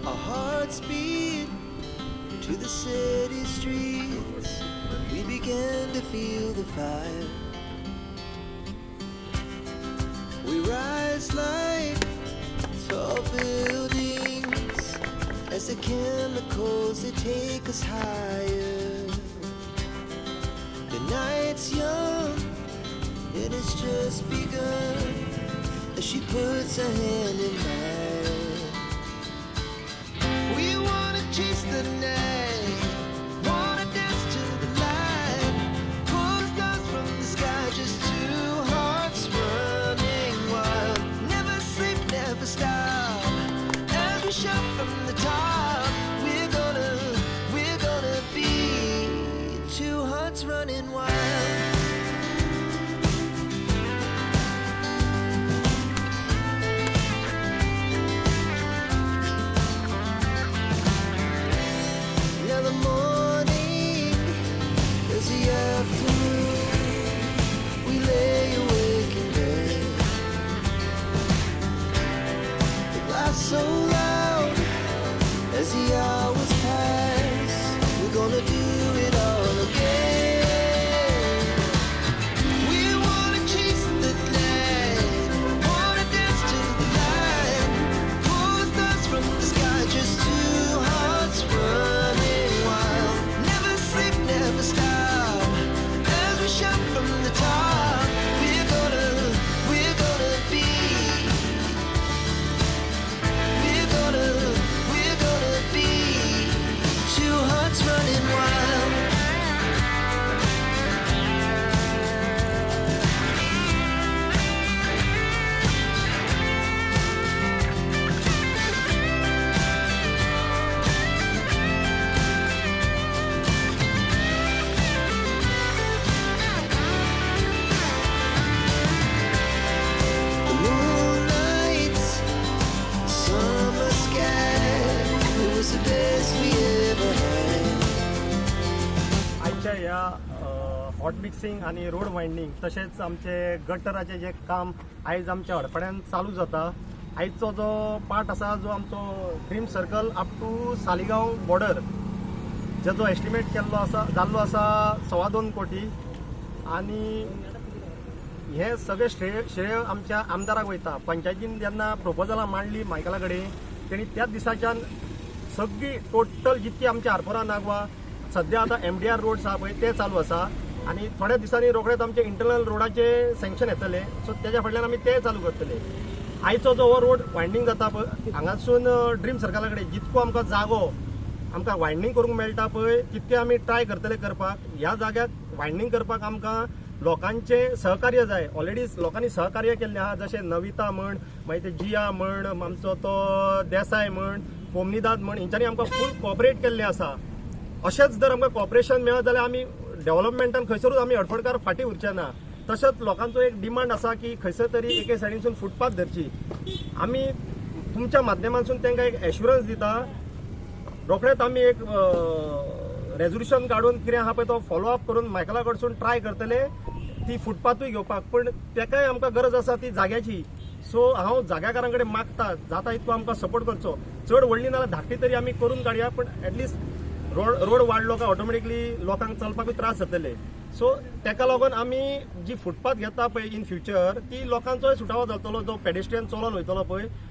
Our hearts beat to the city streets. We began to feel the fire. We rise like tall buildings as the chemicals, they take us higher. The night's young and it's just begun as she puts her hand in mine. We wanna chase the night, wanna dance to the light, pull the stars from the sky, just two hearts running wild. Never sleep, never stop. As we shout from the top, we're gonna be two hearts running wild. Now the morning is the afternoon. We lay awake in bed. The glass so loud as the hours pass. We're gonna do it all again. We wanna chase the night, wanna dance to the light, pull the stars from the sky, just two hearts running wild. Never sleep, never stop. As we shout from the top, we're gonna be, we're gonna be two hearts running wild. The moonlight, summer sky, it was the best we ever had. आयच्या ह्या hot mixing आनी road winding तशेंच आमचे गटराचें जें काम आयज आमच्या हडफड्यान चालू जाता. आयचो जो पार्ट आसा, जो आमचो dream circle up to Saligao border, Jeju estimate केल्लो आसा, जाल्लो आसा 2.25 कोटी आनी हें सगळें श्रेय श्रेय आमच्या आमदाराक वयता. पंचायतीन जेन्ना प्रपोजलां मांडली मायकला कडेन, तेणी त्याच दिसाच्यान सगळी टोटल जितकी आमच्या आरपोरा नागवा सद्या आतां एमडीआर रोड्स आहा पळय, ते चालू आसा आनी थोड्या दिसांनी रोखडेच आमचे इंटरनल रोडाचे सँक्शन येतले. सो तेज्या फाटल्यान आमी ते चालू करतले. आयचो जो हो रोड वायंडींग जाता पळय, हांगासून ड्रीम सर्कला कडेन जितको आमकां जागो आमकां वायंडींग करूंक मेळटा पळय, तितकें आमी ट्राय करतले करपाक. ह्या जाग्याक वायंडींग करपाक आमकां लोकांचें सहकार्य जाय. ऑलरेडी लोकांनी सहकार्य केल्लें आहा, जशें नविता म्हण, मागीर ते जिया म्हण, आमचो तो देसाय म्हण, कोमनीदाद म्हण, हेंच्यांनी आमकां फूल कॉपरेट केल्लें आसा. अशेंच जर आमकां कॉपरेशन मेळत जाल्यार आमी डेव्हलपमेंटान खंयसरूच आमी हडफडकार फाटीं उरचे ना. तशेंच लोकांचो एक डिमांड आसा की खंयसर तरी एके सायडीनसून फुटपाथ धरची. आमी तुमच्या माध्यमांतसून तांकां एक एश्युरन्स दिता, रोखडेच आमी एक रेजोल्युशन काडून कितें आहा पळय तो फॉलो अप करून मायकला कडसून ट्राय करतले ती फुटपाथूय घेवपाक. पण तेकाय आमकां गरज आसा ती जाग्याची. सो हांव जाग्याकारां कडेन मागता, जाता इतको आमकां सपोर्ट करचो. चड व्हडली नाल्यार धाकटी तरी आमी करून काडया, पण एटलिस्ट रोड रोड वाडलो काय ऑटोमॅटिकली लोकांक चलपाकूय त्रास जातले. सो तेका लागून आमी जी फुटपाथ घेता पळय इन फ्युचर, ती लोकांचोय सुटावो जातलो, जो पेडेस्ट्रियन चलोन वयतलो पळय.